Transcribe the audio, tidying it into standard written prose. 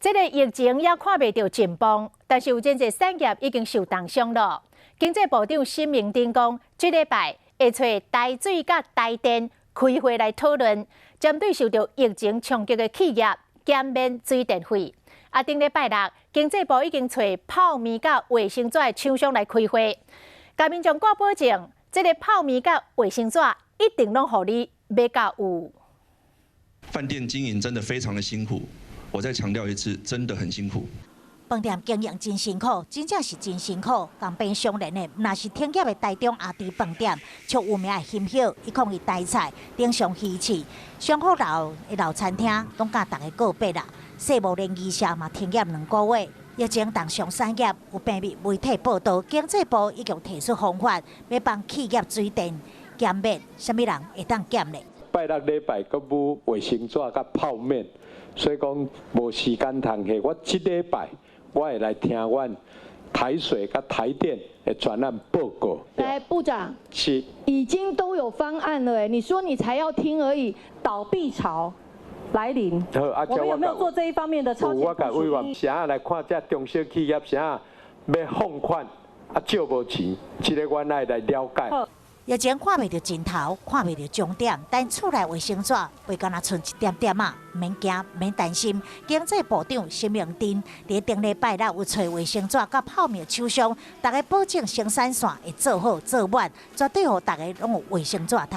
這个疫情猶看袂著盡頭，但是有真濟產業已經受重傷囉。經濟部長沈榮津講，這禮拜會揣台水佮台電開會來討論，針對受著疫情衝擊的企業減免水電費。啊，頂禮拜六，經濟部已經揣泡麵佮衛生紙的廠商來開會，共民眾掛保證，這个泡麵佮衛生紙一定攏予你買到有。飯店經營真的非常的辛苦。我再強調一次，真的很辛苦。飯店經營真辛苦，真正是真辛苦。仝病相連的，毋但是停業的台中阿弟飯店，足有名的欣葉，伊控伊台菜，頂上魚翅，雙福樓的老餐廳，攏佮大家告別啦。世貿連義社嘛停業2個月。疫情重傷產業，有平面媒體報導，經濟部已經提出方法，欲幫企業水電減免，啥物人會當減咧？拜六禮拜閣買衛生紙佮泡麵。所以講無時間通去，我這禮拜我會來聽阮台水佮台電的專案報告。來，部長，是已經都有方案了，哎，你說你才要聽而已，倒閉潮來臨。好，啊，我們有沒有做這一方面的超前我共委員啥來看這中小企業啥欲放款啊借無錢，這个阮愛來了解。疫情看袂著盡頭，看袂著終點，但厝內衛生紙袂干焦賰一點點仔，毋免驚，毋免擔心。經濟部長沈榮津佇頂禮拜六有揣衛生紙佮泡麵廠商，逐家保證生產線會做好做滿，絕對予逐家攏有衛生紙通。